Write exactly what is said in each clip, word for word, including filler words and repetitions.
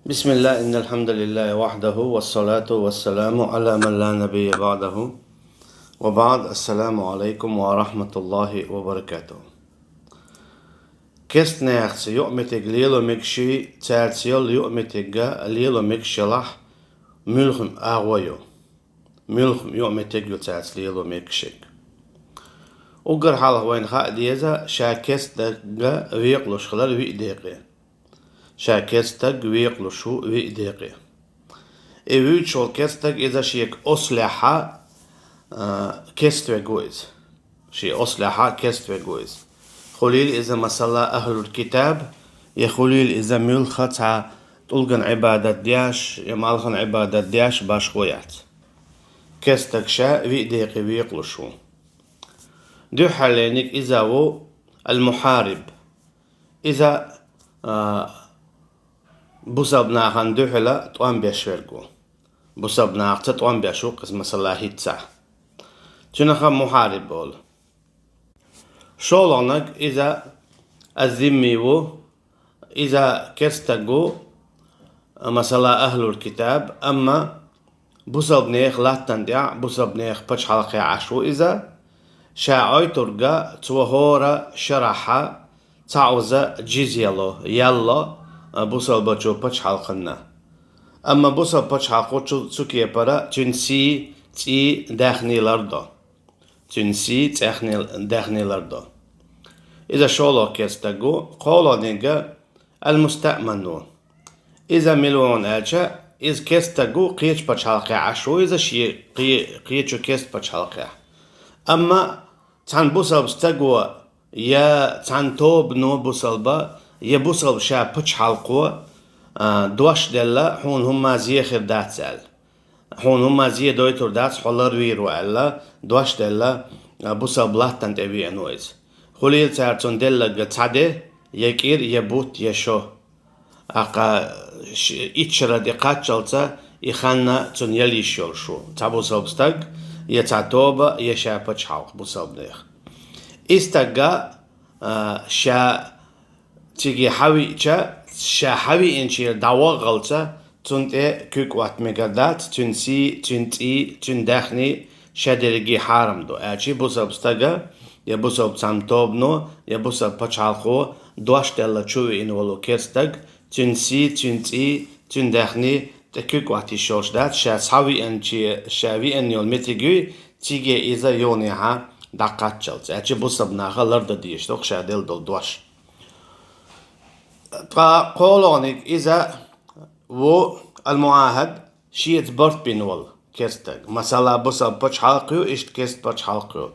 بسم الله، إن الحمد لله وحده، والصلاة والسلام على من لا نبي بعده، وبعد، السلام عليكم ورحمة الله وبركاته. Керста нахаца юкъаметтиг лело мегаш, царца йола юкъаметтиг лело мегаш ялахь, муьлхха агӀо ю. Муьлхха юкъаметтиг ю царца лело мегаш. Уггар хьалха вайна хаа деза, ша керста стаг векъалуш хилар виъ декъе. Ша керста стаг векъалуш ву виъ декъе. И вуьйцуш волу керста стаг иза шега ослаьхьа, а, керста верг ву иза. Шен ослаьхьа керста верг ву иза. Хуьлийла иза, масала, ахьлул китаб, я хуьлийла иза муьлхха цхьа тӀулган Ӏибадат деш, я малхан Ӏибадат деш башхо яц. Керста стаг ша виъ декъе векъалуш ву. Дуьххьарлерниг иза ву ал-мухьариб. Иза, а, бусалба нахана дуьхьала тӀом беш верг ву. Бусалба нахаца тӀом беш ву-кх иза, масала, хӀинца. Цунах мухьариб олу. ШолгӀаниг иза аз-зимми ву, иза керста стаг ву, масала, ахьлул китаб, амма бусалбанех латтана тӀехь, бусалбанех пачхьалкхехь Ӏаш ву иза, ша Ӏойтург цо хӀора шарахь цхьаъ уза джизья ло, ял ло, а, бусалбачу пачхьалкхана. Амма бусалба пачхьалкхо цу, цу кепара цуьнан сий, цӀий, даьхний лардо. Цуьнан сий, цӀехний, даьхний лардо. Иза шолгӀа керста стаг ву, кхоалгӀаниг ал-мустаъман ву. Иза мила ву аьлча, иза керста стаг ву, кхечу пачхьалкхехь Ӏаш ву иза, шен кхе-, кхечу керста пачхьалкхехь. Амма цхьана бусалба стаго, я цхьана тобано бусалба, я бусалба ша пачхьалкхо, а, дош делла, хьуна хӀумма зе хир дац аьлла. Хьуна хӀумма зе дойтур дац, хьо ларвийр ву аьлла, дош делла, а, бусалба латтана тӀе веана ву иза. Хуьлийла цара цунна делларг цхьа де, я кӀира, я бутт, я шо. ТӀаккха ш-, итт шаран тӀе кхаччалца и хан цунна яла йиш йолуш ву. Цхьа бусалба стаг, я цхьа тоба, я ша пачхьалкх бусалбанех. И стаг, а, ша цига хьавеъча, ша хьавеъначуьра дӀаваххалца, цунна тӀе куьг отта мегар дац, цуьнан сий, цуьнан цӀий, цуьнан даьхний ша дерриге хьарам ду. Аьлча бусалба стага, я бусалба цхьана тобано, я бусалба пачхьалкхо дош делла чу веана волу керста стаг, цуьнан сий, цуьнан цӀий, цуьнан даьхний тӀе куьг отта йиш йолуш дац, ша схьавеъначу, ша веана йолу меттиг юй, цига иза юханехьа дӀакхаччалц. Аьлча бусалба наха лардан дезаш ду-кх ша делла долу дош. Ткъа кхоалгӀаниг иза ву ал-муӀахьад, шеца барт бина волу керста стаг. Масала, бусалба пачхьалкх ю, иштта керста пачхьалкх ю.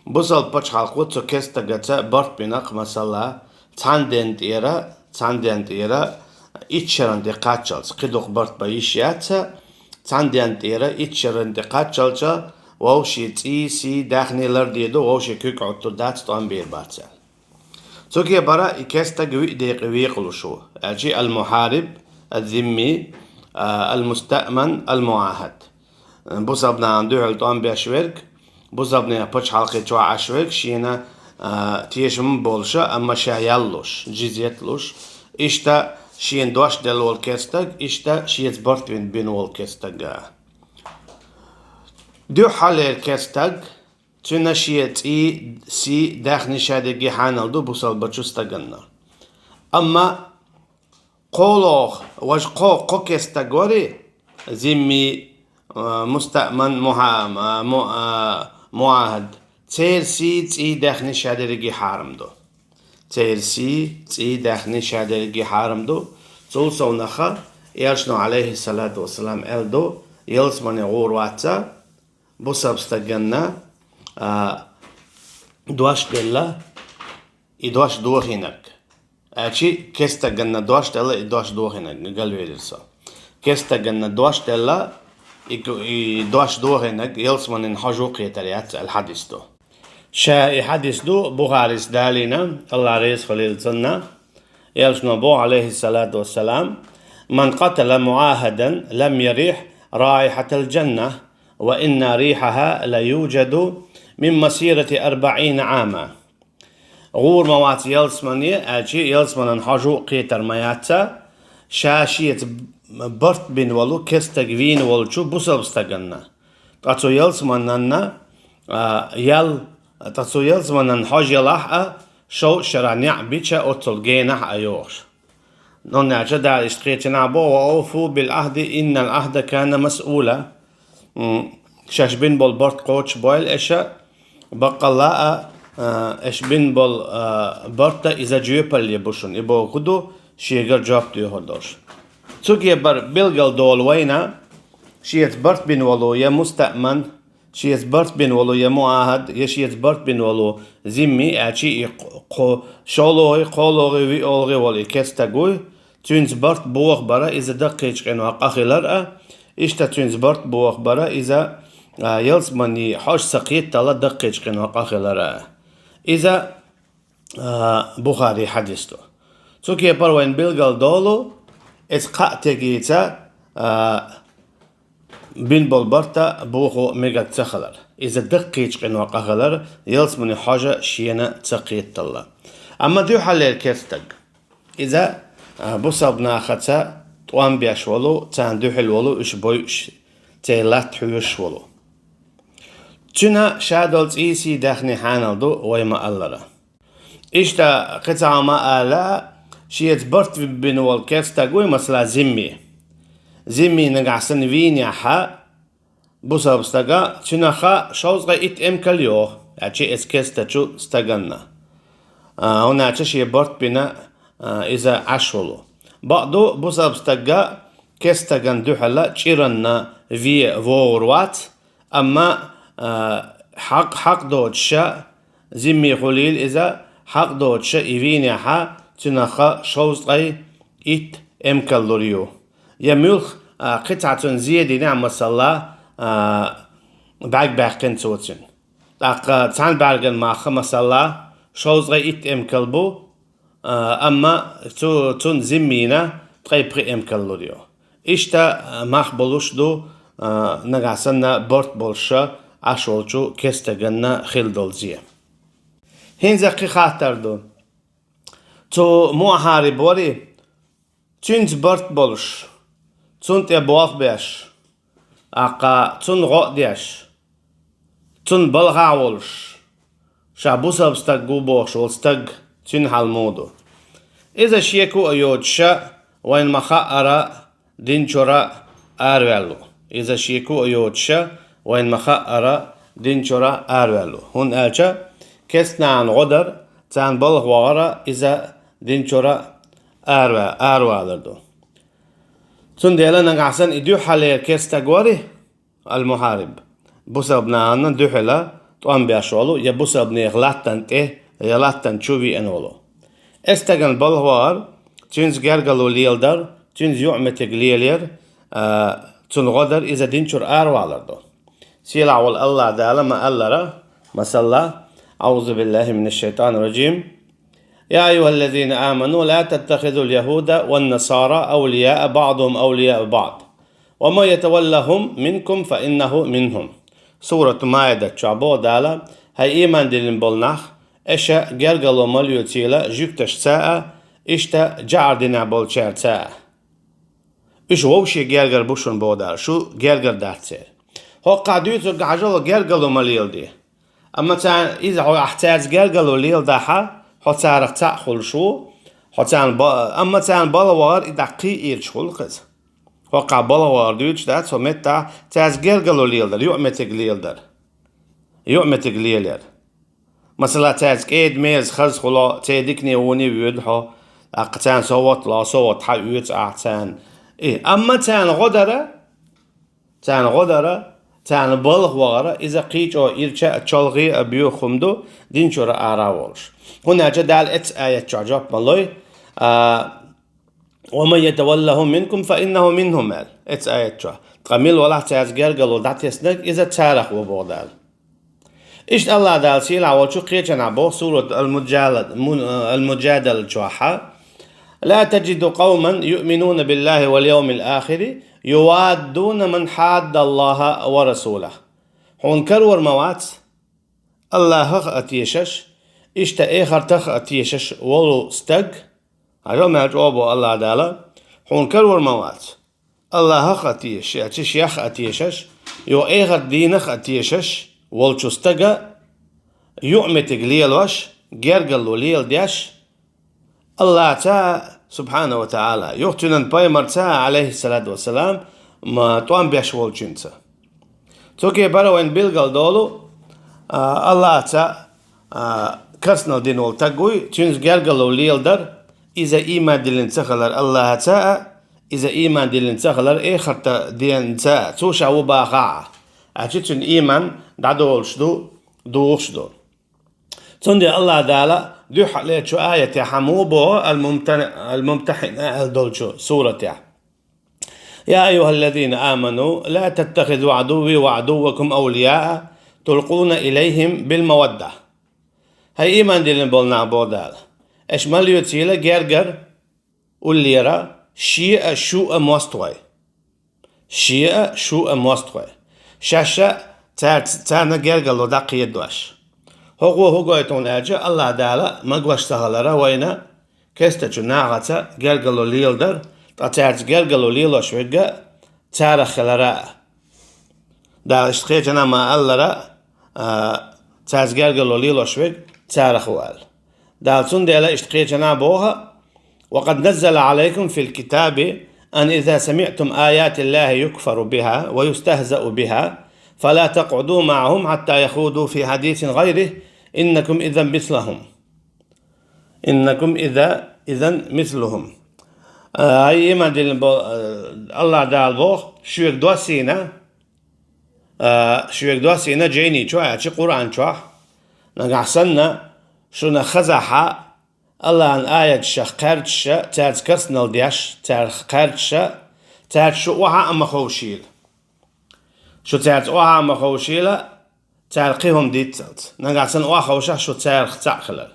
Бусалба пачхьалкхо цу керста стагаца барт бина-кх, масала, цхьана денна тӀера, цхьана денна тӀера итт шаран тӀе кхаччалц, кхидолу барт бан йиш яц, цхьана денна тӀера итт шаран тӀе кхаччалца, вовшийн цӀий, сий, даьхний ларде ду, вовшийн куьг Ӏоттур дац, тӀом бийр бац аьлла. Цу кепара и керста стаг виъ декъе векъалуш ву, аьлча ал-мухьариб, аз-зимми, а, ал-мустаъман, ал-муӀахьад. Бусалба нахана дуьхьал тӀом беш верг, бусалбанех пачхьалкхе чохь Ӏаш верг, шена, а, тешам болуш, амма ша ял луш, джизьят луш, иштта шена дош делла волу керста стаг, иштта шеца барт бина, бина волу керста стаг. Дуьххьарлера керста стаг, цуьнан шен цӀий, сий, даьхний ша дерриге хьанал ду бусалбачу стаганна. Амма кхоалгӀа, важа кхо, кхо керста стаг вара, зимми, а, мустаъман, муха-, а, му-, а, муӀахьад. Церан сий, цӀий, даьхний ша дерриге хьарам ду. Церан сий, цӀий, даьхний ша дерриге хьарам ду. Цул совнаха, Элчано, Ӏалайхиссалату вассалам, аьлла ду, ялсамане гӀур вац бусалба стаганна, а, дош делла, и дош дохийнарг. Аьлча керста стаганна дош делла, и дош дохийнарг, галвелира со. Керста стаганна дош делла, и, и дош дохийнарг ялсаманин хьожа кхетар яц аьлла хьадис ду. Ша и хьадис ду Бухарис далийна, АллахӀ реза хуьлийла цунна. Элчано боху, Ӏалайхиссалату вассалам: «Ман къатала муӀахьадан лам ярихь раихьатал джанна, ва инна рихьаха ла юджаду мин масирати арбаӀина Ӏама». ГӀур ма вац ялсамане, аьлча ялсаманан хьожа кхетар ма яц, ша шеца барт бина волу керста стаг вийна волчу бусалба стаганна. Ткъа цу ялсаманенна, а, ял, ткъа цу ялсаманенна хьожа ялахь а, шовзткъа шарахь неӀ бича оццул генахь а йохуш. ХӀунда аьлча Дала иштта кхечанахь боху: «Ва авфу бил Ӏахди, иннал Ӏахда кана масъула». М, шаьш бина болу барт кхочушбойла аша, баккъалла а, а, аша бина болу, а, барт а иза жоьпалле бу шуна. И бохург ду, шегара жоп доьхур долуш. Цу кепара билгал долу вайна, шеца барт бина волу я мустаъман, шеца барт бина волу я муӀахӀад, я шеца барт бина волу зимми, аьлчи и кхо-, кхо-, шолгӀи, кхоалгӀи, виолгӀи волу и керста стаг вуй, цуьнца барт бохабара иза даккхийчу къинойх къа хилар а, иштта цуьнца барт бохабара иза, а, ялсамани хьожа ца кхеттала даккхийчу къинойх къа хилар а. Иза, а, Бухари хьадис ду. Цу кепара вайна билгал долу, иза кхаа стагица, а, бина болу барт а бохо мегар ца хилар. Иза даккхийчу къинойх къа хилар, ялсамани хьожа шена ца кхеттала. Амма дуьххьарлера керста стаг. Иза, а, бусалба нахаца тӀом беш волу, царна дуьхьал волу, уьш бойуш, церан латта хьоьжуш волу. Цуьнан ша долу цӀийсий даьхни хьанал ду, вай ма-аллара. Иштта кхин цхьа хӀума ала, шеца барт бина волу керста стаг вуй, масала, зимми. Зимми нагахь санна вийнехь, бусалба стага, цуьнах шовзткъе итт эмкал йоху, аьлча эца керстачу стаганна. А, хӀунда аьлча шен барт бина, а, иза Ӏаш волу. Бакъду, бусалба стага керста стагана дуьхьала чӀиранна вен вогӀур вац, амма, а, хьакъ, хьакъ доцуша, зимми хуьлийла иза, хьакъ доцуша и вийнехь, цуьнах шовзткъе итт эмкал лур ю. Я муьлхха, а, кхин цхьа цунна зе динехь, масала, а, бӀаьрг баьккхина цо цуьнан. ТӀаккха цхьана бӀаьрган мах, масала, шовзткъе итт эмкал бу, а, амма цу-, цунна зиммина ткъе пхи эмкал лур ю. Иштта, а, мах болуш ду, а, нагахь санна барт болуша Ӏаш волчу керста стаганна хила долу зе. ХӀинца кхин хаттар ду. Цу муӀахӀари бори, цуьнца барт болуш, цунна тӀе болх беш, тӀаккха цунна гӀо а деш, цунна балхахь а волуш, ша бусалба стаг ву бохуш волу стаг, цуьнан хьал муха ду? Иза шеко а йоцуша, вайна ма-хаъара, дин чуьра араваьлла ву. Иза шеко а йоцуша, вайна ма-хаъара, дин чуьра араваьлла ву. ХӀунда аьлча керстанахьан гӀо дар, царна балха вахара иза дин чуьра ара-, аравалар ду. Цундела нагахь санна и дуьххьарлера керста стаг вари, ал-мухьариб, бусалба нахана дуьхьала тӀом беш волу, я бусалба нехан латтана тӀе, я латтана чу веана волу. Эцу стагана балха вахар, цуьнца гергарло леладар, цуьнца юкъаметтиг лелаяр, а, цунна гӀо дар, иза дин чуьра аравалар ду. Сийлахь волу АллахӀ Дала ма-аллара, масала, أعوذ بالله من الشيطان الرجيم. يا أيها الذين آمنوا لا تتخذوا اليهود والنصارى أولياء بعضهم أولياء بعض ومن يتولهم منكم فإنه منهم. Сурату Маидат чохь боху Дала: «ХӀай ийман диллина болу нах, аша гергарло ма лоьцийла жуьгташца а, иштта жӀар динехь болчаьрца а. Уьш вовшийн гергара бу шуна», боху Дала, шу гергара дац церан. ХӀокхахь дуьйцург хьажал, гергарло ма леладе. Амма царна иза хьо ахь цаьрца гергарло леладахь, хьо царах цхьаъ хуьлуш ву, хьо царна ба-, амма царна балха вахар и дӀа кхин а ирча хуьлу хеза. ХӀокхахь балха вахар дуьйцуш дац, хьо меттахь цаьрца гергарло леладар, юкъаметтиг леладар. Юкъаметтиг лелаяр. Масала, цаьрца кӀеда-мерза хаза хуьлу, церан дикане вуне воьду хьо, тӀаккха царна совгӀат ло, совгӀат хьан оьцу ахь царна. И, амма царна гӀо дара, царна гӀо дара, царна балха вахара, иза кхин а чӀогӀа ирча а, чолхе а боьха хӀума ду, дин чуьра ара а волуш. ХӀунда аьлча Дала эцу аят чохь жоп ма лой, а, «ومن يتولهم منكم فإنه منهم», аьлла, эцу аят чохь. Ткъа мила валахь цаьрца гергарло дӀатеснарг, иза царах ву, боху Дала. Иштта АллахӀ Дала сийлахь волчу кхечанхьа боху сурат Ал-Муджалад-, Мун-, Ал-Муджадала чохьа: «لا تجد قوما يؤمنون بالله واليوم الآخر يوادون من حاد الله ورسوله». Хьуна карор ма вац, АллахӀах а тешаш, иштта эхартах а тешаш волу стаг, хьажал мел чӀогӀа боху АллахӀ Дала, хьуна карор ма вац. Аллахах а тешаш, я цу шех а тешаш, йо эхарт дийнах а тешаш волчу стага юкъаметтиг лелош, гергарло леладеш, Аллахьца а, субхьана ва таӀала, юха цуьнан пайхамарца а, алейхиссалату вассалам, ма тӀом беш волчуьнца. Цу кепара вайн билгал долу, а, Аллахьца а, карснал дина волу таг вуй, цуьнца гергарло леладар, иза ийман диллина ца хилар Аллахьца а, иза ийман диллина ца хилар эхарта денца а, цо ша ву бахахь а, аьлча цуьнан ийман дӀадолуш ду, духуш ду. Цундела Аллахь Дала дуьххьарлечу аятехь муха боху, Ал-Мумта-, Ал-Мумтахьина аьлла долчу суратехь: «يا أيها الذين آمنوا لا تتخذوا عدوي وعدوكم أولياء تلقون إليهم بالمودة». ХӀай ийман диллина болу нах, боху Дала, аша ма лоьцийла гергара, уллера, шиъ а, шуъ а мостагӀой. Шиъ а, шуъ а мостагӀой. Шаьш а цаьрца, царна гергарло дӀакхедош. ХӀокхо хӀун гойту хьуна аьлча, Аллахь Дала магош ца хилара вайна, керстачу нахаца гергарло леладар, ткъа цаьрца гергарло лелош верг а царах хилара а. Дала иштта кхечанхьа ма-аллара, а, цаьрца гергарло лелош верг царах ву аьлла. Дала цундела иштта кхечанхьа боху: «وقد نزل عليكم في الكتاب أن إذا سمعتم آيات الله يكفر بها ويستهزأ بها فلا تقعدوا معهم حتى يخوضوا في حديث غيره إنكم إذا مثلهم». «إنكم إذا، إذا مثلهم». А, хӀай ийман диллина бо-, а, Аллахь Дала боху, шуьга доссийна, а, шуьга доссийна жайни чохь, аьлча Къуръан чохь, нагахь санна шуна хазахь а, Аллахьан аяташах кхаьрдаш а, цаьрца карснал деш, царах кхаьрдаш а, цаьрца шу охьа а ма ховшийла. Шу цаьрца охьа а ма ховшийла, цара кхин хӀума дийццалц. Нагахь санна охьаховшахь шу царах цхьаъ хилар.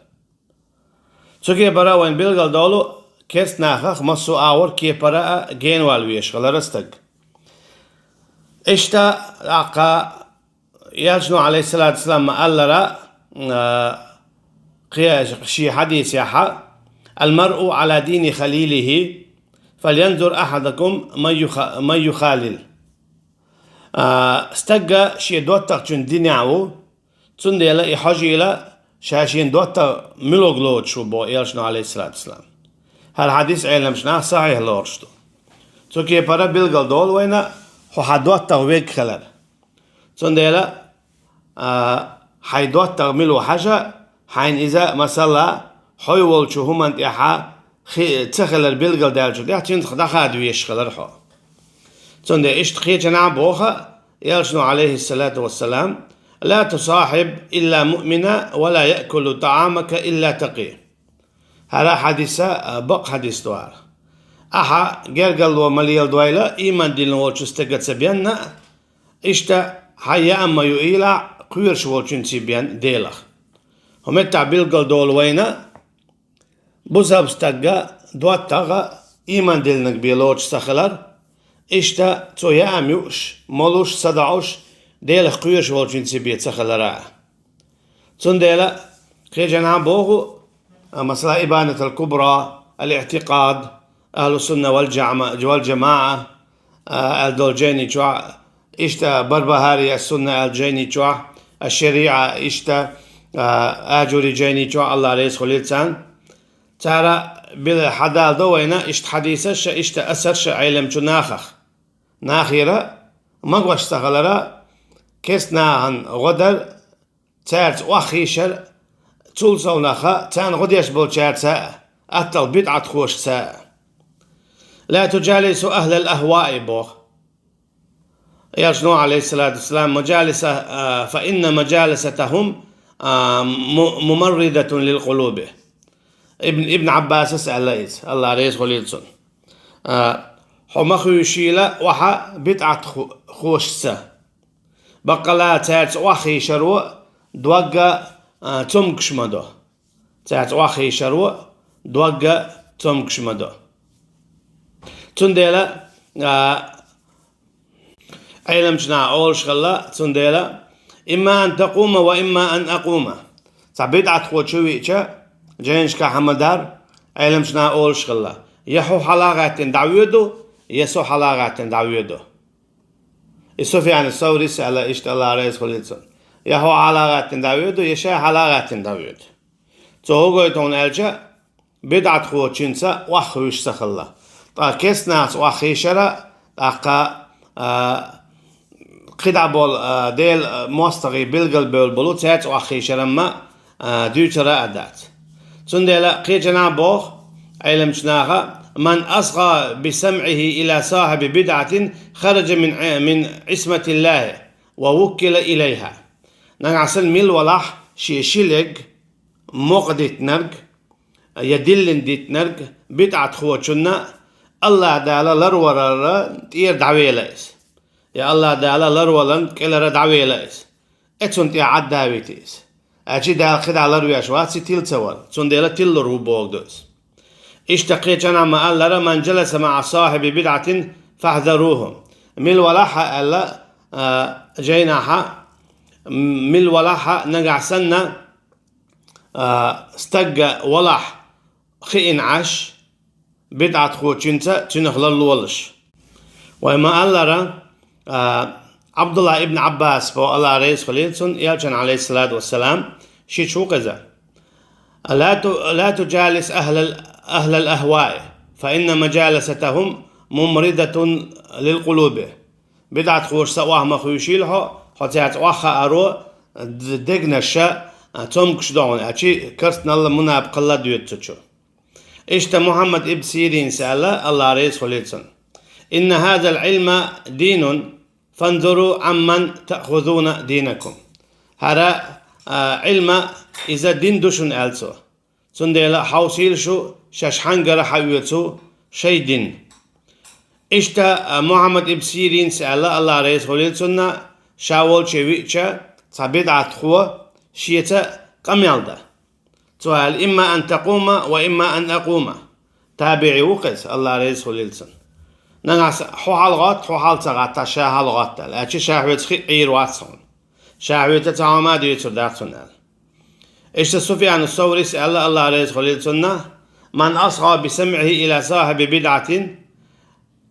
Цу кепара вайн билгал долу керст нахах массо а агӀор кепара а генавала везаш хилара стаг. Иштта тӀаккха Элчано, алейхиссалату вассалам, ма-аллара, а, кхе-, шен хьадисехьа: «المرء على دين خليله فلينظر أحدكم من يخ-، من يخالل». А, стагга шен доттагӀчун динехь ву, цундела и хьожийла, ша шен доттагӀ муьлуг лоцуш ву, боху Элчано, алейхиссалату вассалам. ХӀара хьадис Ӏеламчу наха сахьихь лоруш ду. Цу кепара билгал долу вайна хьо хьан доттагӀ вег хилар. Цундела, а, хьайн доттагӀ мила ву хьажа, хьайна иза, масала, хьой волчу хӀуманна тӀехьа хи-, ца хилар билгалдаьллачул тӀаьхьа цуьнца дӀахада везаш хилар хьо. Цундела иштта кхечанхьа боху Элчано, алейхиссалату вассалам: «لا تصاحب إلا مؤمنا ولا يأكل طعامك إلا تقي». ХӀара хьадиса, а, бакъ хьадис ду хӀара. Ахьа гергарло ма леладойла, ийман диллина волчу стага ца бенна а, иштта хьан яам ма юийла кхоьруш волчуьнций бен Делах. ХӀун меттахь билгал долу вайна, бусалба стагга доттагӀа ийман диллинарг бен лоцуш ца хилар, иштта цо яам юуш, молуш, садаӀуш, Делах кхоьруш волчуьнций бен ца хилара. Цундела кхечанхьа боху, а, масала, Ибанатал Кубра, Ал-Иътикъад, Ахлу Сунна вал Джама-, вал Джамаъа, а, аьлла долу жайни чохь, иштта Барбахари ас-Сунна аьлла жайни чохь, Аш-Шариъа, иштта, а, Аджури жайни чохь, Аллахь реза хуьлийла царна. Цара била хьадала до вайна иштта хьадисаш а, иштта асарш а Ӏеламчу нахах. Нахера магош ца хилара, керст нахана гӀо дар, цаьрца охьахийшар, цул совнаха царна гӀо деш болчаьрца а, аттал бидӀатхошца а. «لا تجالسوا أهل الأهواء», боху Элчано, алейхиссалату вассалам: «مجالس، а, فإن مجالستهم، а, му-, ممرضة للقلوب». Ибн, Ибн Аббасас аьлла иза, Аллахь реза хуьлийла цунна. А, хьо ма хуьйшийла охьа бидӀат ху-, хошца. Баккъала цаьрца охьахийшаро догга, а, цомгуш ма до. Цаьрца охьахийшаро догга цомгуш ма до. Цундела, а, Ӏеламчу наха олуш хилла, цундела: «إما أن تقوم وإما أن أقوم». Цхьа бидӀатхо чу веача, жайнашкахь ма дар, Ӏеламчу наха олуш хилла: Я хьо хьалагӀаьттина дӀавоьду, я со хьалагӀаьттина дӀавоьду. И Суфьян Саврис аьлла иштта, Аллах реза хуьлийла цунна. Я хьо хьалагӀаьттина дӀавоьду, я ша хьалагӀаьттина дӀавоьду. Цо хӀу гойту хьуна аьлча, бидӀатхочуьнца охьахевшаш ца хилла. Ткъа керста нахаца охьахевшар, тӀаккха, а, кхидӀа болу, а, Делан, а, мостагӀий билгалбевлла болу, цаьрца охьахевшар-м, а, дуьйцур а дац. Цундела кхечанхьа боху Ӏеламчу наха: «Ман асгӀа би самӀихӀи ила сахьиби бидӀатин хараджа мин, мин Ӏисматиллахьи ва вуккила илайхьа». Нагахь санна мила валахь шен ши лерг мукъа дитинарг, я диллина дитинарг бидӀатхочунна, Аллах Дала ларваларна тӀера дӀавелла иза. Я Аллах Дала ларваларна кӀелара дӀавелла иза. Э, цунна тӀехь Ӏадда вити иза. Аьлча Дала кхидӀа ларвеш вац и тилла ца вар, цундела тиллур ву бохург ду иза. Иштта кхечанхьа ма-аллара: «Ман джаласа маӀа сахьиби бидӀатин фахьзарухьу». Мила валахь а аьлла, а, жайнахьа, м-, мила валахь а нагахь санна, а, стагга валахь хиъна Ӏаш, бидӀатхочуьнца цуьнах ларлолаш. Вай ма-аллара, а, Ӏабдуллах ибн Ӏаббас боху, Аллах реза хуьлийла цунна, элчан, Ӏалайхиссалату вассалам, шича ву-кх иза: «Ла ту-, ла туджалис ахьлал, ахьлал ахьваи, фа инна маджаласатахьум мумридатун лил къулуби». БидӀатхошца охьа ма хевшийла хьо, хьо цаьрца охьахааро д-, дегнаш а цомгуш до хьуна, аьлча карстаналла, мунапикъалла доьду цу чу. Иштта Мухьаммад ибн Сиринас аьлла, Аллах реза хуьлийла цунна: «Инна хьазал Ӏилма динун, фанзуру Ӏамман таъхузуна динакум». ХӀара, а, Ӏилма, иза дин ду шуна, аьлла цо. Цундела хьовсийла шу, шаьш хьаьнгара хьаоьцу шайн дин. Иштта, а, Мухьаммад ибн Сиринас аьлла, Аллах реза хуьлийла цунна, ша волчу веъча цхьа бидӀатхо шеца къамел дан. Цо аьлла: «Имма ан такъума ва имма ан акъума». ТабиӀи ву-кх иза, Аллах реза хуьлийла цунна. Нагахь санна хьо хьалагӀотта, хьо хьала ца гӀатта, ша хьалагӀотта аьлла, аьлча ша хьоьца хиъна Ӏийр вац хьуна. Ша хьоьца цхьа хӀума а дуьйцур дац хьуна аьлла. Иштта Суфьяну Саврис аьлла, Аллах реза хуьлийла цунна: «Ман асгӀа би самӀихӀи ила сахьиби бидӀатин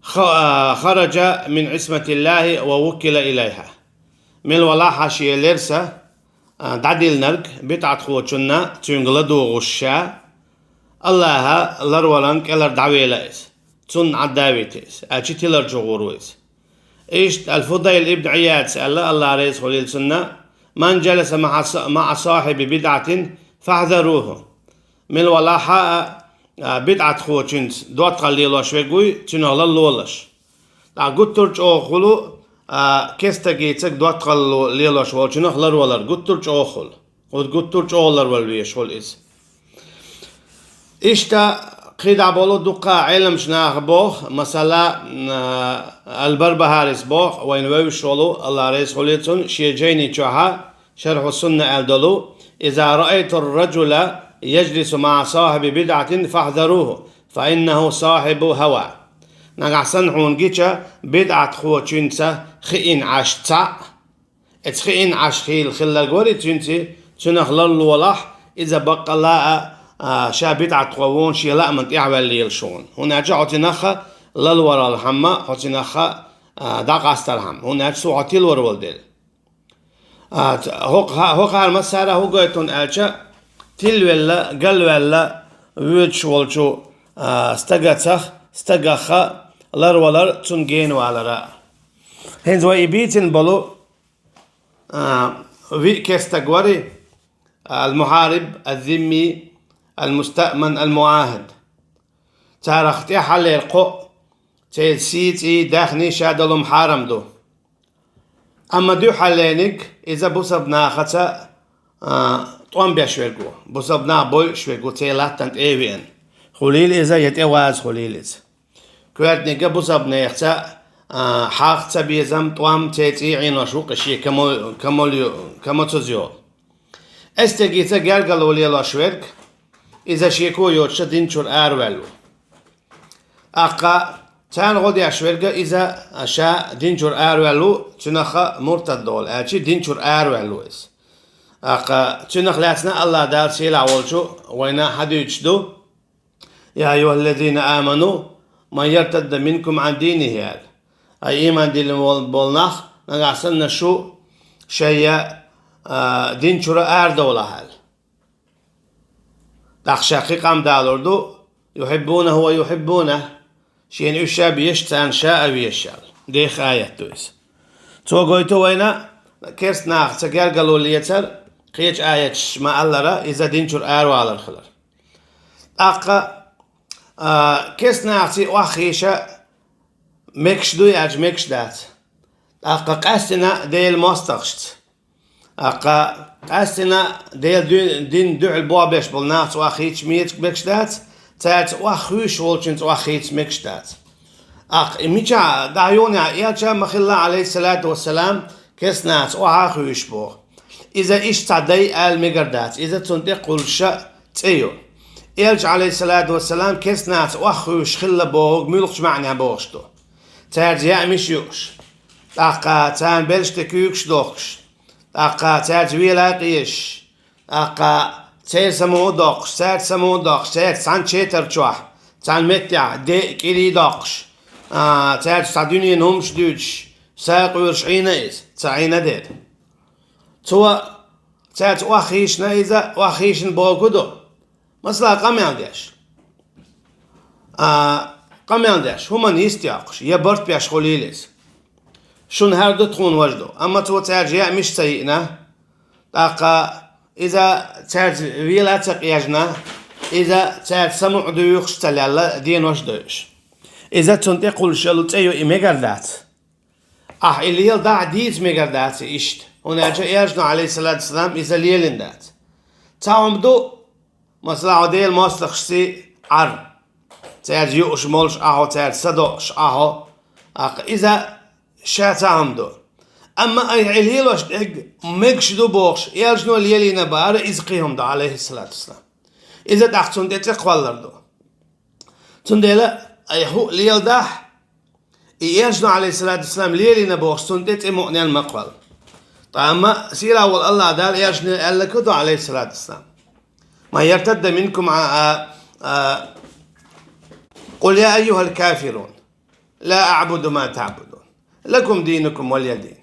ха-, хараджа мин Ӏисматиллахьи ва вуккила илайхьа». Мила валахь а шен лерса, а, дӀадиллинарг бидӀатхочунна, цуьнга ладугӀуш ша, Аллаха ларваларна кӀелара дӀавелла иза. Цунна Ӏадда вити иза, аьлча тиларчу гӀур ву иза. Иштта Аль-Фудайл ибн Ӏияда аьлла, Аллах реза хуьлийла цунна: «Ман джаласа маӀа са-, маӀа сахьиби бидӀатин, фахьзарухьу». Мила валахь а, а, бидӀатхочуьнца доттагӀалла лелош верг вуй, цуьнах ларлолаш. ТӀаккха гуттар а чӀогӀа хуьлу, а, керста стагациг доттагӀалла лелош волчунах ларвалар, гуттар а чӀогӀа хуьлу. Оцу гуттар а чӀогӀа ларвала везаш хуьлу иза. Иштта кхидӀа болу дуккха Ӏеламчу наха боху, масала, м, а, Аль-Барбахарис боху, вайна вевзаш волу, Аллах реза хуьлийла цунна, шен жайни чохьа, Шархьу Сунна аьлла долу: «Иза раайтур раджула яджлису маӀа сахьиби бидӀатин, фахьзарухьу, фа иннахьу сахьибу хьава». Нагахь санна хьуна гича бидӀатхочуьнца хиъна Ӏаш цхьаъ, эца хиъна Ӏаш хила хилларг вари цуьнца, цуьнах ларлолахь, иза баккъалла а, а, ша бидӀатхо ву хьуна шен лааман тӀаьхьаваьлла лелаш ву хьуна. ХӀунда аьлча хьо цуьнах лалварал хьамма, хьо цуьнах, а, дӀакъастар хьамма. ХӀунда аьлча цо хьо тилвар вала дела. А, ц-, хӀокху-, хӀокхара массара хӀу гойту хьуна аьлча, тилвелла, галваьлла воьдуш волчу, а, стагацах, стагах ларвалар, цунна генавалара. ХӀинца вай и бийцина болу, а, виъ керста стаг вари, ал-мухьариб, аз-зимми, ал-мустаъман, ал-муӀахӀад. Царах тӀаьххьаллера кхоъ, церан сий, цӀий, даьхний, шадолу хьарам ду. Амма дуьххьаллениг иза бусалба нахаца, а, тӀом беш верг ву, бусалба нах бойуш верг ву, церан латтана тӀе а веана. Хуьлийла иза я тӀеваза хуьлийла иза. Коьртаниг а бусалба нахаца, а, хьагӀ, цабезам, тӀом, церан цӀий Ӏенош ву-кх шен камо-, камол-, камоцаза йолу. Эцу стагица гергарло лелош верг, иза шеко йоцуша дин чуьра араваьлла ву. ТӀаккха царна гӀо деш верг а иза ша дин чуьра араваьлла ву, цуьнах муртад олу, аьлча дин чуьра араваьлла ву иза. ТӀаккха цуьнах лаьцна Аллах Дала сийлахь волчу вайна хьадуьйцуш ду: يا أيها الذين آمنوا من يرتد منكم عن دينه аьлла. Ай, ийман диллина бол-, болу нах, нагахь санна шу шайя, а, дин чуьра арадовлахь аьлла. ТӀаккха ша кхин къам далур ду, يحبونه ويحبونه, шена уьш а безаш, царна ша а везаш аьлла. Дехха аят ду иза. Цо гойту вайна керста нахаца гергарло лецар, кхечу аяташ ма-аллара, иза дин чуьра аравалар хилар. ТӀаккха, а, керста нахаций охьахийша мегаш дуй аьлча, мегаш дац. ТӀаккха къаьстина Делан мостагӀашца. ТӀаккха къаьстина Делан дуь-, дин дуьхьал бохбеш болу нахаца охьахийча меца мегаш дац, цаьрца охьахуьйсуш волчуьнца охьахийча мегаш дац. ТӀаккха и мичахь дӀахьоьху, элча ма-хилла, Ӏалайхиссалату вассалам, керста нахаца охьа а хуьйсуш боху. Иза иштта цхьа дай аьлла мегар дац, иза цунна тӀе кхуллуш цӀе ю. Элча, Ӏалайхиссалату вассалам, керста нахаца охьахуьйсуш хилла бохург муьлхачу маьӀнехь бохуш ду? Цаьрца яа миша юуш, тӀаккха царна белш тӀе куьйгаш дохкуш, тӀаккха цаьрца вела а къежаш, тӀаккха церан самукъа а доккхуш, цаьрца самукъа а доккхуш, цаьрца цхьана четар чохь, цхьана меттехь де а, кӀирий а доккхуш, а, цаьрца цхьа дуьненан хӀумаш дуьйцуш, сакъоьруш Ӏийна иза, ца Ӏийна дера. Цо цаьрца охьахийшина иза, охьахийшина бохург ду? Масала, къамел деш. А, къамел деш, хӀуманна йист йоккхуш, я барт беш хуьлийла иза. Шуна хӀара ду, тхуна важа ду. Амма цо цаьрца яа миша ца йиъна, тӀаккха иза цаьрца вела а ца къежна, иза цаьрца самукъа дуьйхуш ца лелла денош а дойуш. Иза цунна тӀе кхуллуш йолу цӀе ю, и мегар дац. Ахьа и леладахь а, дийца мегар дац и иштта, хӀунда аьлча Элчано, Ӏалайхиссалату вассалам, иза лелийна дац. Цхьа хӀума ду, масала, хьо Делан мостагӀашций Ӏар, цаьрца юуш молуш Ӏа хьо, цаьрца садоӀуш Ӏа хьо, тӀаккха иза ша цхьа хӀума ду. Амма айхьа и лелош дерг мегаш ду бохуш, Элчано лелийна бахьара, иза кхин хӀума ду, Ӏалайхиссалату вассалам. Иза тӀаккха цунна тӀе цӀе кхоллар ду. Цундела айхьа хӀуъа леладахь, и Элчано, Ӏалайхиссалату вассалам, лелийна бохуш, цунна тӀе цӀе мукъанел ма кхолла. Ткъа амма сийлахь волу АллахӀ Дала Элчане аьлла ка ду, Ӏалайхиссалату вассалам: من يرتد منكم عن، а, а, قل يا أيها الكافرون لا أعبد ما تعبدون لكم دينكم ولي دين.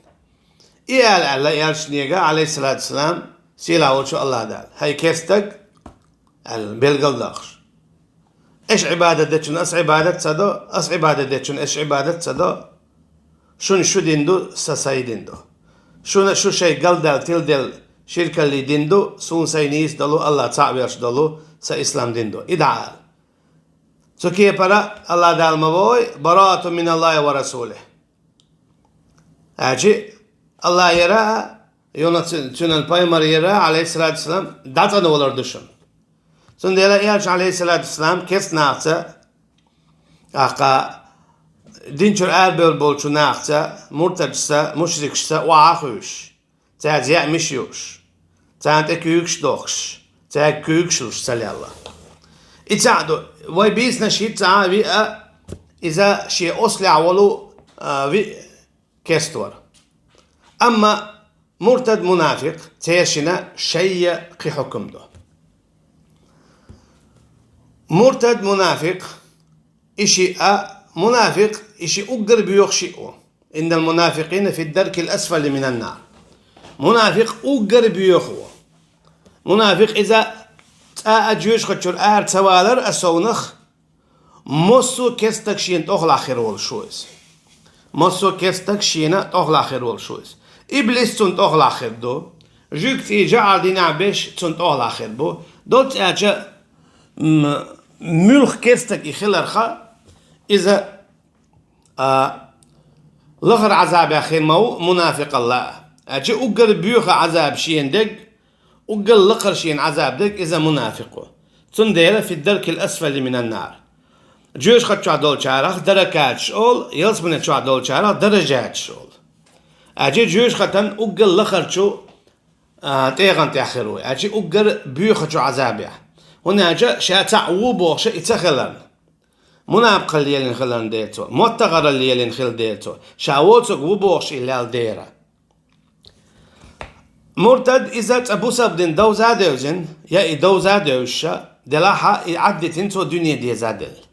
И ала аьлла Элчане, Ӏалайхиссалату вассалам, сийлахь волчу АллахӀ Дала: хӀай керстаг, аьлла, билгалдоккхуш. Аша Ӏибадат дечунна ас Ӏибадат ца до, ас Ӏибадат дечунна аша Ӏибадат ца до. Шуна шу дин ду, сан сайн дин ду. Шуна шу шайн галдаьлла, тиладелла ширкаллин дин ду, суна сайн нийса долу, АллахӀ цхьаъ велуш долу сан ислам дин ду. И дӀаала. Цу кепара АллахӀ Дала ма боху: براءة من الله ورسوله. Аьлча, АллахӀера а, юна цу-, цуьнан пайхамарера а, Ӏалайхиссалату вассалам, дӀацӀанвалар ду шуна. Цундела Элча, Ӏалайхиссалату вассалам, керста нахаца, тӀаккха дин чуьра арабевлла болчу нахаца, муртадашца, мушрикашца охьа а хуьйсуш, цаьрца яа миша юуш, царна тӀе куьйгаш а дохкуш, цаьрга куьйгаш луш ца лелла. И цхьаъ ду, вай бийцинарш хӀинцца а, виъ а, иза шен ослехь волу, а, виъ керста вара. Амма муртад, мунафикъ, цершина шайя кхин хьукам ду. Муртад, мунафикъ, и шиъ а, мунафикъ, и шиъ уггар боьха шиъ ву. إن المنافقين في الدرك الأسفل من النار. Мунафикъ уггар боьха ву. Мунафикъ иза цкъа а жоьжахатчуьра ара ца валар а совнах, массо а керстаг шена тӀохлахь хир волуш ву иза. Массо а керстаг шена тӀохлахь хир волуш ву иза. Иблис цунна тӀохлахь хир ду. Жуьгтий жаӀар динехь берш цунна тӀохлахь хир бу. Доцца аьлча, м, муьлха керстаг и хиларха, иза, а, лахара Ӏазабехь хир ма ву мунафикъалла а. Аьлча уггар боьха Ӏазаб шена дерг, уггар лакхара шена Ӏазаб дерг иза мунафикъ ву. Цундела في الدرك الأسفل من النار. Жоьжахат чохь долчарах даракаташ олу, ялсамани чохь долчарах даражаташ олу. Аьлча жоьжахатан уггар лахарчу, а, тӀегӀан тӀехь хир ву, аьлча уггар боьхачу Ӏазабехь. ХӀунда аьлча ша цхьаъ ву бохуша и ца хиларна. Мунапкъалла лелийна хиларна дера цо, моттаргӀаралла лелийна хила дера цо, ша воцург ву бохуш и лелла дера. Муртад иза цкъа бусалба дин довза а девзина, я и довза а девзуша, Делахь а и Ӏаддитина цо дуьне дезаделла.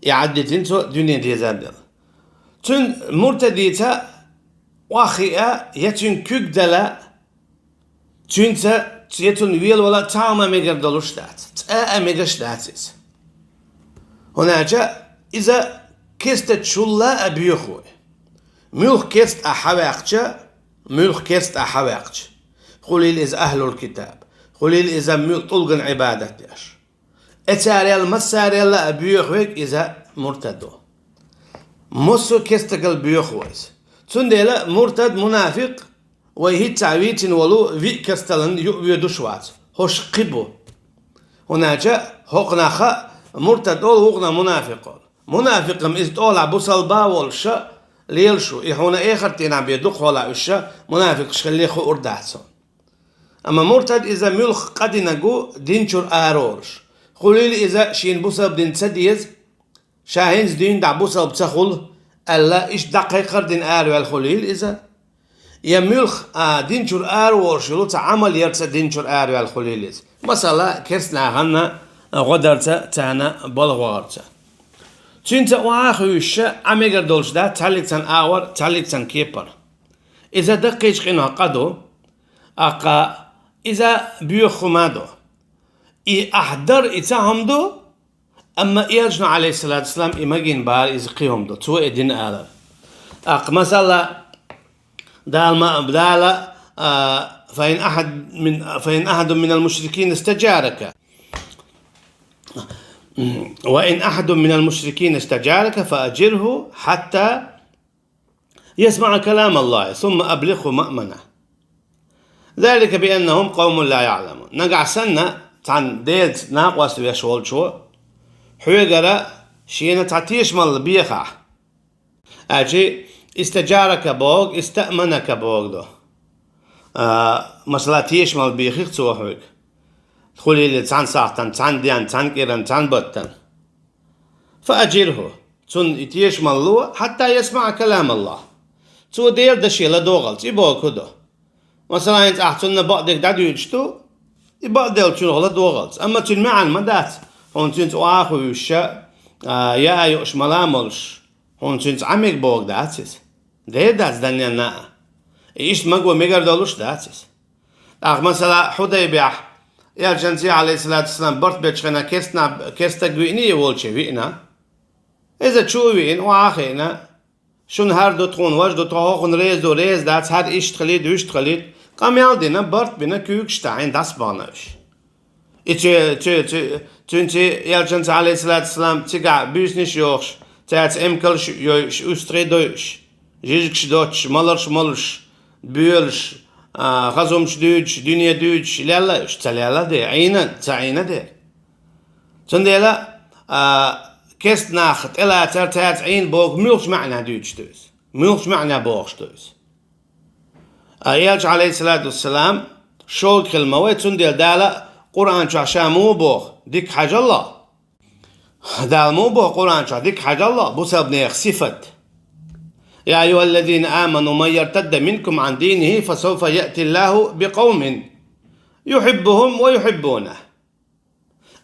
И Ӏаддитина цо дуьне дезаделла. Цуьнан муртадица охьахиа, я цуьнан куьг дала, цуьнца, я цунна велавала цхьа хӀума мегар долуш дац, цкъа а мегаш дац иза. ХӀунда аьлча иза кестачул а боьха ву. Муьлхха керста ахь хьаваьккхича, муьлхха керста ахь хьаваьккхича, хуьлийла иза ахьлул китаб, хуьлийла иза муьл-, тӀулган Ӏибадат деш. Э, царел массарел а боьха верг иза муртад ву. Массо а керстагал боьха ву иза. Цундела муртад, мунафикъ, вай хӀинцца вийцина волу виъ керсталлин юкъа воьдуш вац. ХӀорш кхин бу. ХӀунда аьлча хӀокхунах муртад олу, вукхунах мунафикъ олу. Мунафикъ-м иза тӀехула бусалба а волуш лелаш ву, и хьуна эхарт дийнахь бен дукха хьолахь уьш мунафикъаш хилла хуур дац хьуна. Амма муртад иза муьлхха къа динарг ву, дин чуьра араволуш. Хуьлийла иза шена бусалба дина ца деза, ша хӀинца дуьйна дӀа бусалба ца хуьлу аьлла, иштта дӀакхайкхар а дина араваьлла хуьлийла иза. Я муьлхха, а, дин чуьра араволуш йолу цхьа Ӏамал ярца дин чуьра араваьлла хуьлийла иза. Масала, керста нахана гӀо дарца, царна балха вахарца. Цуьнца охьа а хуьйшуш, Ӏа мегар долуш дац цхьаьллиг цхьана агӀор, цхьаьллиг цхьана кепара. Иза даккхийчу къинойх къа ду, тӀаккха иза боьха хӀума ду. И ахь дар и цхьа хӀума ду, амма Элчано, Ӏалайхиссалату вассалам, и магийна бахьара иза кхин хӀума ду, цо и дина алар. ТӀаккха, масала, Дала ма, Дала, а, فإن أحد من، فإن أحد من المشركين استجارك، وإن أحد من المشركين استجارك فأجره حتى يسمع كلام الله ثم أبلغه مأمنه. ذلك بأنهم قوم لا يعلمون. Нагахь санна цхьана Делаца накъост веш волчо хьоьгара шена цхьа тешамалла бехахь. Аьлча, истаджарака бохург, истаъманака бохург ду. А, масала, тешамалла бийхира цо хьоьга. Хуьлийла цхьана сахьтана, цхьана денна, цхьана кӀиран, цхьана баттана. فأجره. Цунна и тешамалла ло, حتى يسمع كلام الله. Цо Делан даше ладогӀалц, и бохург хӀун ду? Масала, хӀинца ахь цунна бакъдерг дӀадуьйцуш ду, и бакъдерг цунах ладогӀалц. Амма цуьнан маьӀна ма дац, хьуна цуьнца охьа а хуьйшуш, а, яа а йууш, мала а молуш, хьуна цуьнца Ӏа мега бохург дац иза. Дера дац данненна а. И иштта маго мегар долуш дац иза. ТӀаккха, масала, Хьудайбехь, Элчанца, Ӏалайхиссалату вассалам, барт бечу хенахь керста нах, керста стаг виъний, волчу виъна. Иза чу а виъна, охьа а хиъна, шуна хӀара ду, тхуна важа ду, тхо хӀокхунна реза ду, реза дац, хӀара иштта хилийта, вуьшта хилийта, къамел а дина, барт а бина, куьйгаш а таьӀна, дӀасабахна уьш. И цу-, цу-, цу-, цуьнца Элчанца, Ӏалайхиссалату вассалам, цигахь буьйсанаш а йохуш, цаьрца эмкалш а йойуш, уьстагӀий а дойуш, жижигаш а доцуш, маларш а молуш, боьлуш, а, хаза хӀумнаш дуьйцуш, дуьне дуьйцуш, лелла уьш, ца лелла дера, Ӏийна, ца Ӏийна дера. Цундела, а, керста нах тӀелацар, цаьрца Ӏийна бохург муьлхачу маьӀна дуьйцуш ду иза? Муьлхачу маьӀна бохуш ду иза? А Элча, Ӏалайхиссалату вассалам, шога хилла ма вай, цундела Дала Къуръан чохь ша муха боху: «Дика хьажалла». Дала муха боху Къуръан чохь: «Дика хьажалла», бусалбанех сифат: «يا أيها الذين آمنوا من يرتد منكم عن دينه فسوف يأتي الله بقوم يحبهم ويحبونه».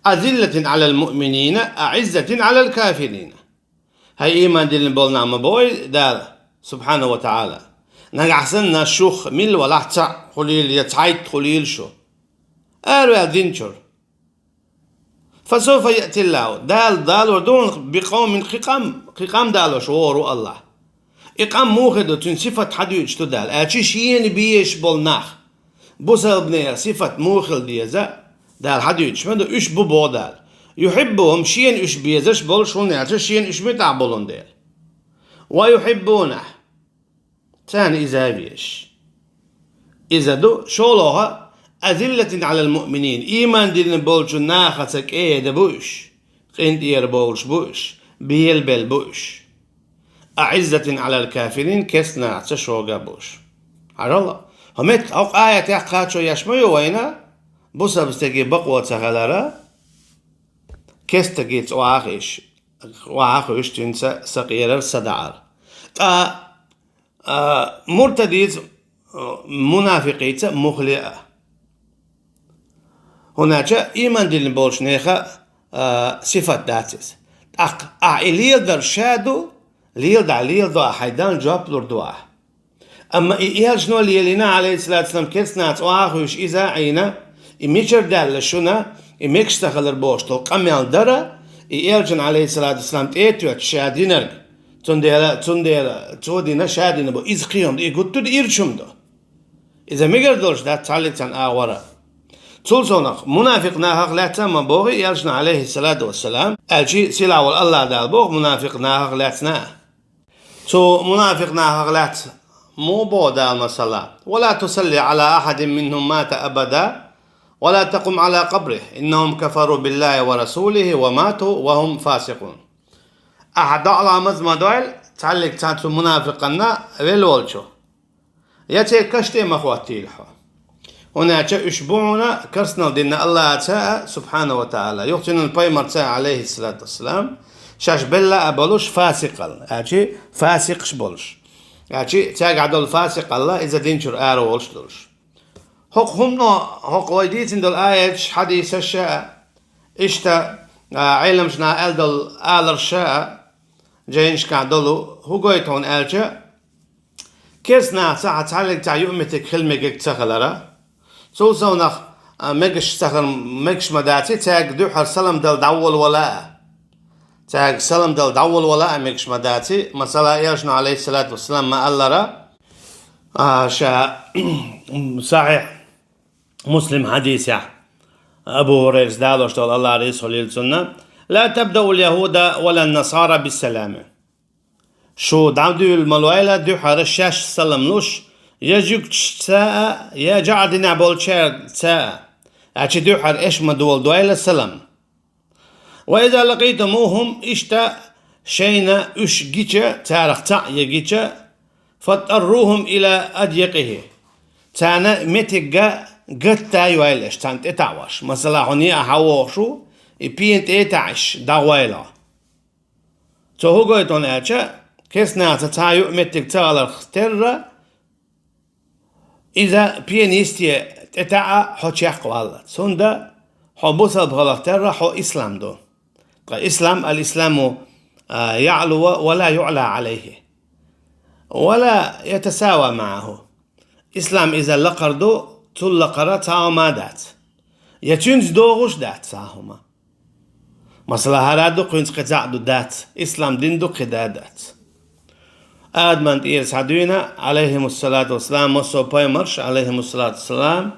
«أذلة على المؤمنين أعزة على الكافرين». ХӀай, ийман диллина болу нах, ма боху Дала, субхьанаху ва таӀала. Нагахь санна шух милла валахь цхьаъ хуьлийла я цхьайтта хуьлийла шу, араваьлла дин чуьра. «فسوف يأتي الله», Дала далор ду хьуна, «بقوم», кхин къам, кхин къам далош вогӀур ву АллахӀ. И къам муха ду, цуьнан сифат хьадуьйцуш ду Дала. Аьлча шена безаш болу нах, бусалбанех сифат муха хила деза, Дала хьадуьйцуш ма ду, уьш бу боху Дала. «يحبهم», шена уьш безаш болуш, хӀунда аьлча шена уьш муьтӀахь болун дела. «ويحبونه», царна иза а везаш. Иза ду, шолгӀа, «أذلة على المؤمنين», ийман диллина болчу нахаца кӀеда бу уьш, къинтӀера бовлуш бу уьш, белабелла бу уьш. «أعزة على الكافرين», керста нахаца шога бу уьш. Хьажал, хӀокху метта, хӀокху аятех кхачо еш ма ю вайна, бусалба стеган бакъо ца хилар, керста стагца охьахуьйш, охьахуьйш цуьнца сакъерар, садаӀар. Ткъа а, муртадица, а, мунафикъица мухле а. ХӀунда аьлча иман диллина болчу нехан, а, сифат дац иза. ТӀаккха ахь и леладар ша ду, леладахь леладо ахь, хьайн Далла жоп лур ду ахь. Амма и элчано лелийна, Ӏалайхиссалату вассалам, керстанаца охьахуьйсуш иза а Ӏийна, и мичара даьлла шуна, и мегаш ца хилар бохуш долу къамел дара, и элчана, Ӏалайхиссалату вассалам, тӀе а тоьттуш ша динарг, цундела, цундела цо дина ша дина бу, иза кхин хӀума ду, и гуттар а ирча хӀума ду. Иза мегар долуш дац цхьаллиг царна агӀора. Цул совнах, мунафикъ нахах лаьцна а ма боху и элчано, Ӏалайхиссалату вассалам, аьлчи сийлахь волу АллахӀ Дала боху мунафикъ нахах лаьцна а. Цу мунафикъ нахах лаьцна муха боху Дала масала: «Ва ла тусалли Ӏала ахьадин минхум мата абада, ва ла такъум Ӏала къабрихи, иннахум кафару биллахи ва расулихи ва мату ва хум фасикъун». Ахьа доӀа ламаз ма дойла цхьаллиг цхьа цу мунафикъанна велла волчу. Я церан каш тӀе ма хӀоттийла хьо. ХӀунда аьлча уьш бу хьуна керстанал дина АллахӀаца а, субхьана ва таӀала, юха цуьнан пайхамарца а, Ӏалайхиссалату вассалам, шаьш белла а болуш фасикъал, аьлчи фасикъаш болуш. Аьлчи цаьргахь долу фасикъалла иза динчуьра ара волуш долуш. ХӀокху хӀумано, хӀокху вай дийцина долу аяташ, хьадисаш а, иштта, а, Ӏеламчу наха аьлла долу аларш а, жайнашкахь долу, хӀун гойту хьуна аьлча, керстанаца хьан цхьаллиг цхьа юкъаметтиг хила мегиг ца хилара, цул совнах, а, мегаш ца хилар мегаш ма даций, цаьрга дуьххьара салам дала дӀаволавала а. Цаьрга салам дала дӀаволавала а мегаш ма даций, масала, элчано, Ӏалайхиссалату вассалам, ма-аллара, а, ша сахьихь Муслим хьадисехь, Абу ХӀурайрас далош долу, АллахӀ реза хуьлийла цунна: «Ла табдаул яхӀуда ва лан насара биссалами». Шу дӀадуьйла ма лойла дуьххьара шаьш салам луш, я жуьгташца а, я жаӀар динехь болчаьрца а. Аьлчи дуьххьара эш ма доладойла салам. «Ва иза лакъитумухум», иштта шайна уьш гича, царах цхьаъ я гича, «фаттаррухум ила адъякъихи». Царна меттигга гатта йойла аша, царна тӀетаӀош. Масала, хьо неӀа хьан вохуш ву, и пена тӀе а таьӀаш, дӀагӀойла. Цо хӀун гойту хьуна аьлча, керстанаца цхьа юкъаметтиг ца хиларх терра, иза пена йисте тӀетаьӀа хьо чекхваллалц. ХӀунда хьо бусалба хиларх терра, хьо ислам ду. Ткъа ислам, ал-исламу, а, яӀлу ва ла юӀла Ӏалайхи. Ва ла ятасава маӀаху. Ислам иза лакхара ду, цул лакхара цхьа хӀума а дац. Я цуьнца догӀуш а дац цхьа хӀума. Масала, хӀара ду, кхуьнца кхин цхьаъ ду, дац. Ислам дин ду, кхин да а дац. Адаман тӀера схьадуьйна, Ӏалайхимуссалату вассалам, массо а пайхамарш, Ӏалайхимуссалату вассалам,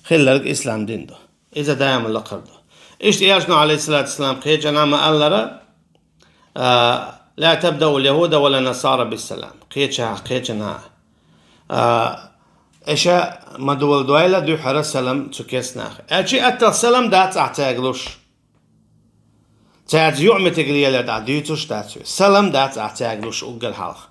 хилларг ислам дин ду. Иза даима лакхара ду. Иштта элчано, Ӏалайхиссалату вассалам, кхечанхьа ма-аллара, а, «Ла табдаул яхӀуда ва лан насара биссалам». Кхеча-, кхечанхьа. А, эша ма доладойла дуьххьара салам цу керстанаха. Аьлчи аттал салам дац ахь цаьрга луш. Цаьрца юкъаметтиг лелар дӀа дуьйцуш дац вай. Салам дац ахь цаьрга луш уггар хьалха.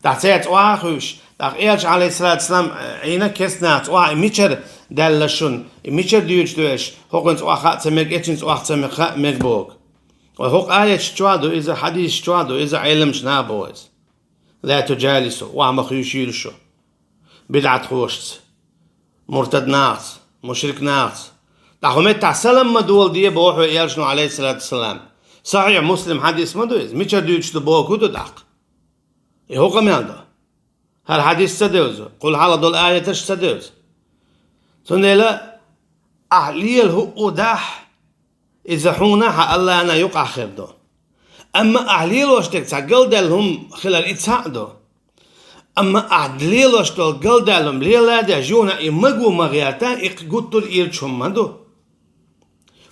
ТӀаккха цаьрца охьа а хуьйсуш, тӀаккха элча, Ӏалайхиссалату вассалам, Ӏийна керстанаца охьа, и мичара даьлла шуна, и мичара дуьйцуш ду аша, хӀокхуьнца охьа хаа ца мега, эцуьнца охьа ца мега, хаа мега боху. Вай хӀокху аяташ чохь а ду иза, хьадисаш чохь а ду иза, Ӏеламчу наха боху иза. «Ла туджалису», охьа ма хуьйшийла шу. БидӀатхошца, муртад нахаца, мушрик нахаца. ТӀаккха хӀун меттахь салам ма доладе боху хьо элчано, Ӏалайхиссалату вассалам. Сахьихь Муслим хьадис ма ду иза. Мичара дуьйцуш ду боху ду тӀаккха? И хӀун къамел ду? ХӀара хьадис ца девза, кхул хьалха долу аяташ ца девза. Цундела ахь лела хӀуъу дахь, иза хьуна хьан Аллана юкъахь хир ду. Амма ахь лелош дерг цхьа галдаьлла хӀума хилар и цхьаъ ду. Амма ахь лелош долу галдаьлла хӀума лела а деш, юхана и маго ма гӀерта, и кхин гуттар а ирча хӀума ма ду.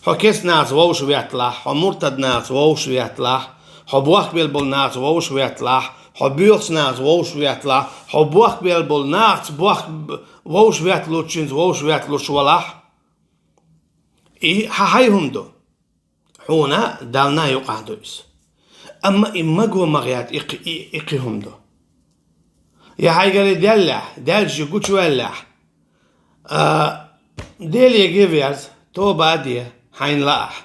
Хьо керстанаца вовшахветталахь, хьо муртаднаца вовшахветталахь, хьо бохкабелла болу нахаца вовшахветталахь, хьо боьхачу нахаца вовшахветталахь, хьо бохкабелла болу нахаца бохк-, вовшахветталучуьнца вовшахветталуш валахь, и хьан хьайн хӀума ду. Хьуна Далла юкъахь ду иза. Амма и маго ма гӀерта, и кхи-, и, и кхин хӀума ду. Я хьайгара даьллехь, даьлча гучуваьллехь, а, Деле гӀо верза, тоба а де, хьайна лаахь,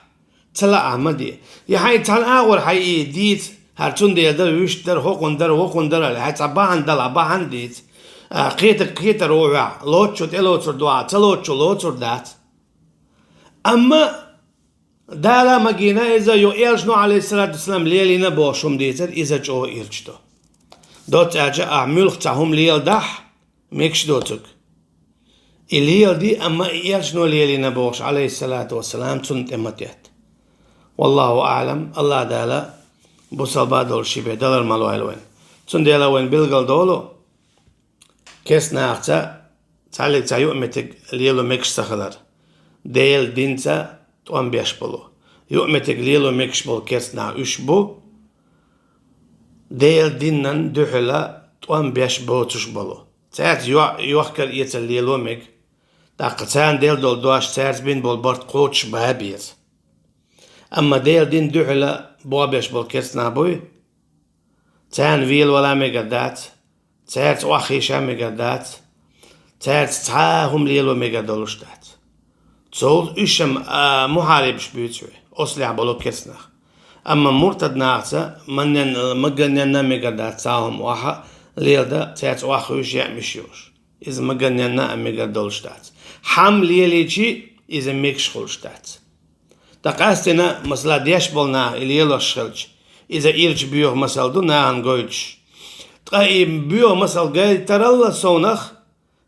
ца лаахь ма де. Я хьайн цхьана агӀор хьайн и дийца, хӀара цундела дара, вуьшта дара, хӀокхунна дара, вокхунна дара, аьлла, хьайн цхьа бахьана дала, бахьана дийца. А, кхетарг кхетар ву хьехь, лоцучо тӀелоцур ду хьан, ца лоцучо лоцур дац. Амма Дала магийна иза, юха элчано, алейхиссалату вассалам, лелийна бохуш хӀума дийцар, иза чӀогӀа ирча ду. Доцца аьлча, ахь муьлхха цхьа хӀума леладахь, мегаш доцург. И леладе, амма и элчано лелийна бохуш, алейхиссалату вассалам, цунна тӀе ма тетта. Валлаху аълам, Аллах Дала бусалба долуш ши бен далар ма лойла вайн. Цундела вайн билгал долу, керста нахаца цхьаьллиг цхьа юкъаметтиг лело мегаш ца хилар, Делан динца тӀом беш болу. Юкъаметтиг лело мегаш болу керста нах уьш бу, Делан динан дуьхьала тӀом беш боцуш болу. Цаьрца йо-, йохкар-эцар лело мега. ТӀаккха царна делла долу дош, цаьрца бина болу барт кхочуш бан беза. Амма Делан дин дуьхьала бохбеш болу керста нах буй, царна велавала мегар дац, цаьрца охьахийша мегар дац, цаьрца цхьа а хӀума лело мегар долуш дац. Цул уьш-м, а, мухьарибаш буьйцу вай, оццулехь болу керста нах. Амма муртад нахаца маннен-, маганненна а мегар дац цхьа а хӀума охьа леладан, цаьрца охьахуьйш, яамиш йолуш. Иза маганненна а мегар долуш дац. Хьам лелийчи, иза мегаш хуьлуш дац. Ткъа къаьстина, масала, деш болу наха и лелош хилча, иза ирча боьха масал ду нахана гойтуш. Ткъа и боьха масал гайтарал совнах,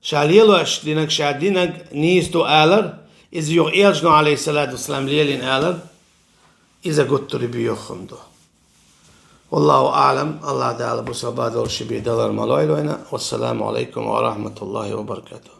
ша лелош динарг, ша динарг нийса ду алар, иза юха элчано, алейхиссалату вассалам, лелийна алар, иза гуттар а боьха хӀума ду. Валлаху аълам, Аллах Дала бусалба долуш ши бен далар ма лойла вайна. Вассаламу алейкум ва рахматуллахи ва баракатух.